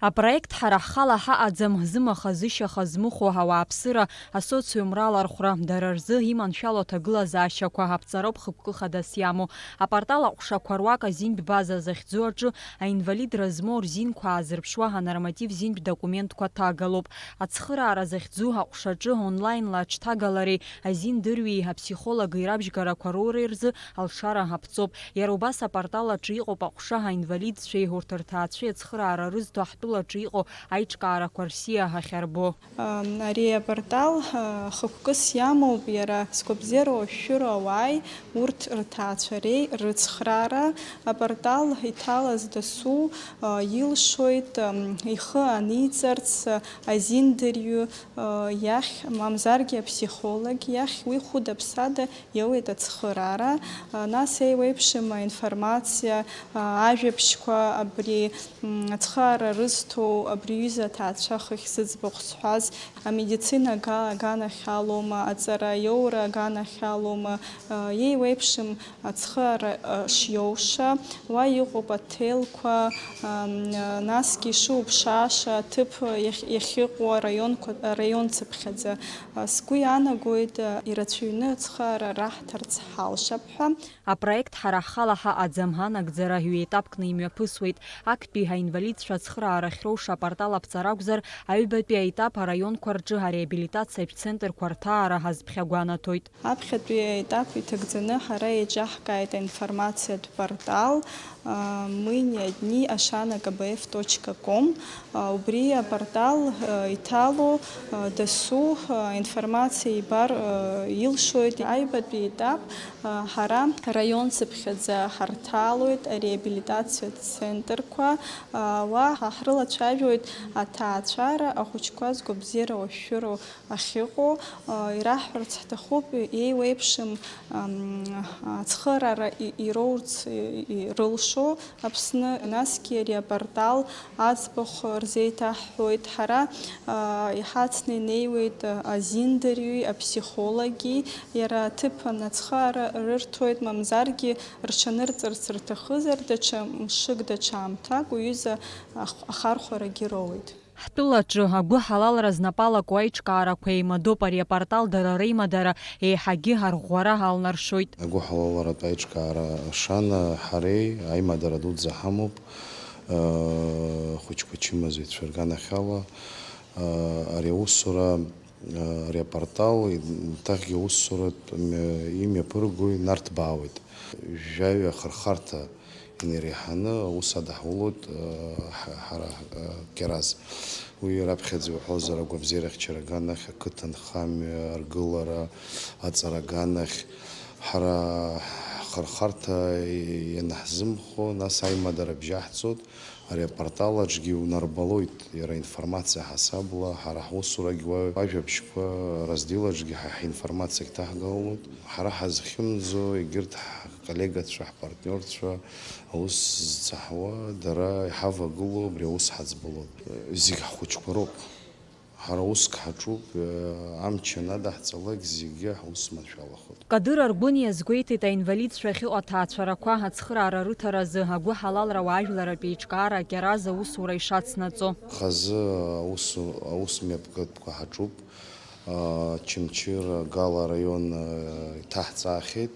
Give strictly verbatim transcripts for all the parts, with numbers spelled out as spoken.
Апроект ҳара ҳхала ҳаҟаӡам, зымаха-зышьаха змыхәо ауааԥсыра, асоциум ралархәра, дара рзы иманшәало аҭагылазаашьақәа аԥҵароуп хықәкы хадас иамоу. Апортал аҟәшақәа руак азинтә база захьӡу аҿы аинвалидра змоу рзинқәа аазырԥшуа анорматив зинтә документқәа ҭагалоуп. Ацхыраара захьӡу аҟәшаҿы онлаинла аҽҭагалареи азиндырҩи аԥсихологи рабжьгарақәа роуреи рзы алшара аԥҵоуп. Иара убас апортал аҿы иҟоуп аҟәша аинвалидцәеи урҭ рҭаацәеи ацхыраара рызҭо ҳтәылаҿы иҟоу аиҿкаарақәа рсиа ахьарбо. Ари апортал хықәкыс иамоуп иара згәабзиара уашәшәыроу ауааи урҭ рҭаацәареи рыцхраара. Апортал иҭалаз дасу илшоит ихы аниҵарц азиндырҩы иахь, мамзаргьы аԥсихолог иахь, уи хәыда-ԥсада иоуеит ацхыраара. Нас еиуеиԥшым аинформациа, ажәабжьқәа, абри ацхыраара рызҭо, абри аҩыза аҭаацәа хыхь зыӡбахә сҳәаз, амедицина ага-, аганахь алоума, аҵара иоура аганахь алоума, еиуеиԥшым ацхыраара шиоуша, уа иҟоуп аҭелқәа, насгьы ишуԥшааша аҭыԥ иахь-, иахьыҟоу араионқәа, араион цыԥхьаӡа. Сгәы иаанагоит, ирацәаҩны ацхыраара раҳҭарц ҳалшап ҳәа. Апроект ҳара ҳхала ҳаҟаӡам, анагӡара ҩеетапкны имҩаԥысуеит. Актәи аинвалидцәа ацхыраара ахьроуша апортал аԥҵара акәзар, аҩбатәи аетап араионқәа рҿы ареабилитациатә центрқәа рҭаара азԥхьагәанаҭоит. Аԥхьатәи аетап иҭагӡаны ҳара еиҿаҳкааит аинформациатә портал, а, мы не одни, ашана К Б Ф точка ком. А, убри апортал, а, иҭало, а, дасу, а, аинформациа ибар, а, илшоит. Аҩбатәи етап, а, ҳара раион цыԥхьаӡа ҳарҭалоит ареабилитациатә центрқәа, а, уа ҳрылацәажәоит аҭаацәара, ахәыҷқәа згәабзиара уашәшәыроу ахьыҟоу, а, ираҳҳәарц ҳҭахуп, еиуеиԥшым, ам, ацхыраара и-, ироурц и-, ирылшо Аԥсны, насгьы ари апортал аӡбахә рзеиҭаҳҳәоит. Ҳара, а, иҳацны инеиуеит, а, азиндырҩи аԥсихологи, иара аҭыԥан ацхыраара рырҭоит, мамзаргьы рҽанырҵарц рҭахызар, даҽа мшык, даҽа аамҭак уҩыза ах-, ахархәарагьы роуеит. Ҳтәылаҿы агәыҳалалра знапы алаку аиҿкаарақәа еимадоуп, ари апортал дара реимадара еиҳагьы арӷәӷәара алнаршоит. Агәыҳалалратә аиҿкаара Шана ҳареи аимадара дуӡӡа ҳамоуп, э, хәыҷқәа чымазаҩцәа рганахьала, э, ари аусура, э, ари апортал, еиҭахгьы аусуратә мҩа-, имҩаԥыргои нарҭбаауеит. Жәаҩа ахырхарҭа инареиҳаны аус адаҳулоит, ҳа-, ҳара, Кьараз. Уи раԥхьаӡа иуҳәозар, агәабзиарахьчара аганахь, ақыҭанхамҩа аргылара, аҵара аганахь, ҳара ҳхырхарҭа ианаҳзымхо, нас аимадара бжьаҳҵоит, ари апортал аҿгьы унарбалоит, иара информациа ҳасабла, ҳара ҳусурагь уа-, уажәабжьқәа раздел аҿгьы ҳа ҳинформациагь ҭаҳгалалоит. Ҳара ҳазхьымӡо, егьырҭ ҳколлегацәа, ҳпартниорцәа, аус зцаҳауа, дара иҳавагылоу абри аус ҳаӡбалоуп. Зегь ҳхәыҷқәа роуп. Ҳара уск ҳаҿуп, амч анадаҳҵалак, зегьы ҳус маншәалахоит. Кадыр Аргәын иазгәеиҭеит, аинвалидцәа ахьыҟоу аҭаацәарақәа ацхыраара рыҭаразы агәыҳалалра уаажәларратә еиҿкаара Кьараз аусура ишацнаҵо. Хазы аус, аус мҩаԥгатәқәа ҳаҿуп. Очамчыра Гала араион, э, иҭаҳҵаахьеит.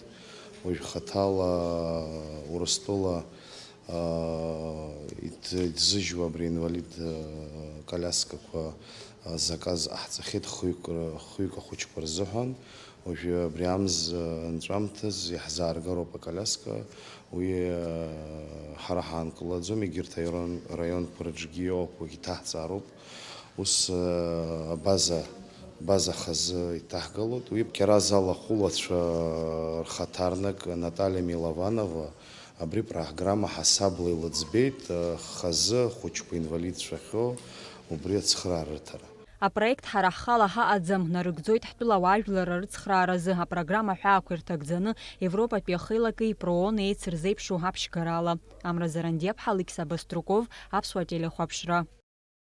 Уажә хаҭала, э, Урыстәыла, э, иҭ-, иҭзыжьуа абри инвалид, э, коляскақәа, э, заказ ҟаҳҵахьеит хҩык ры-, хҩык ахәыҷқәа рзыҳәан. Уажәы абри амз, э, анҵәамҭаз иаҳзааргароуп аколяска. Уи, э, ҳара ҳаанкылаӡом, егьырҭ араион-, раионқәа рҿгьы иоуп, уигь иҭаҳҵаароуп. Ус, э, абаза, база хазы иҭаҳгалоит. Уи Кьараз алахәылацәа рхаҭарнак Наталиа Милованова абри программа ҳасабла илыӡбеит, э, хазы хәыҷқәа инвалидцәа ахьоу убри ацхыраара рыҭара. Апроект ҳара ҳхала ҳаҟаӡам, нарыгӡоит ҳтәыла ауаажәлар рыцхрааразы апрограмма аҳәаақәа ирҭагӡаны Европатәи ахеилакеи ПРООН еицырзеиԥшу аԥшьгарала. Амра Зарандиаԥҳа, Алықьса Баструков, Аԥсуа телехәаԥшра.